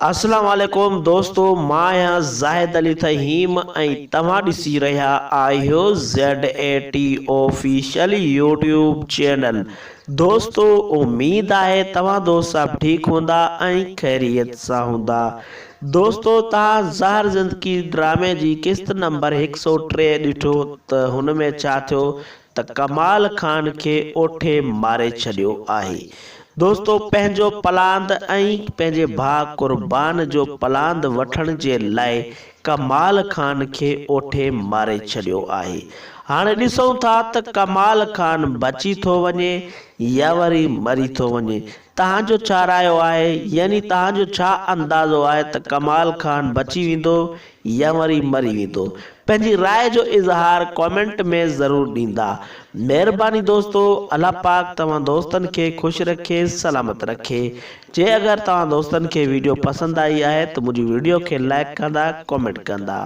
اسلام عليڪم دوستو مان آهيان زاهد علي ٿهيم ۽ توهان ڏسي رهيا آهيو Z A T official YouTube channel دوستو اميد آهي توهان دوست سڀ ٺيڪ هوندا ۽ خيريت سان هوندا دوستو توهان زهر زندگي ڊرامي جي قسط نمبر 103 ڏٺو ته هن ۾ ڇا ٿيو ته ڪمال خان کي اوٺي ماري ڇڏيو آهي. دوستو پنهنجو پلاند ۽ پنهنجي ڀاء قربان جو پلاند وٺڻ جي لاء ڪمال خان کي اوٺي ماري ڇڏيو آهي. هاڻي ڏسون ٿا ته ڪمال خان بچي ٿو وڃي يا وري مري ٿو وڃي. توهان جو ڇا رايو آهي يعني توهان جو ڇا اندازو آهي ته ڪمال خان بچي ويندو يا وري مري ويندو. پنهنجي راء جو اظهار ڪامينٽ ۾ ضرور ڏيندا. مهرباني دوستو الله پاڪ توهان دوستن کي خوش رکي سلامت رکي. جي اگر توهان دوستن کي ويڊيو پسند آئي آهي ته منهنجي ويڊيو کي لائيڪ ڪندا ڪامينٽ ڪندا.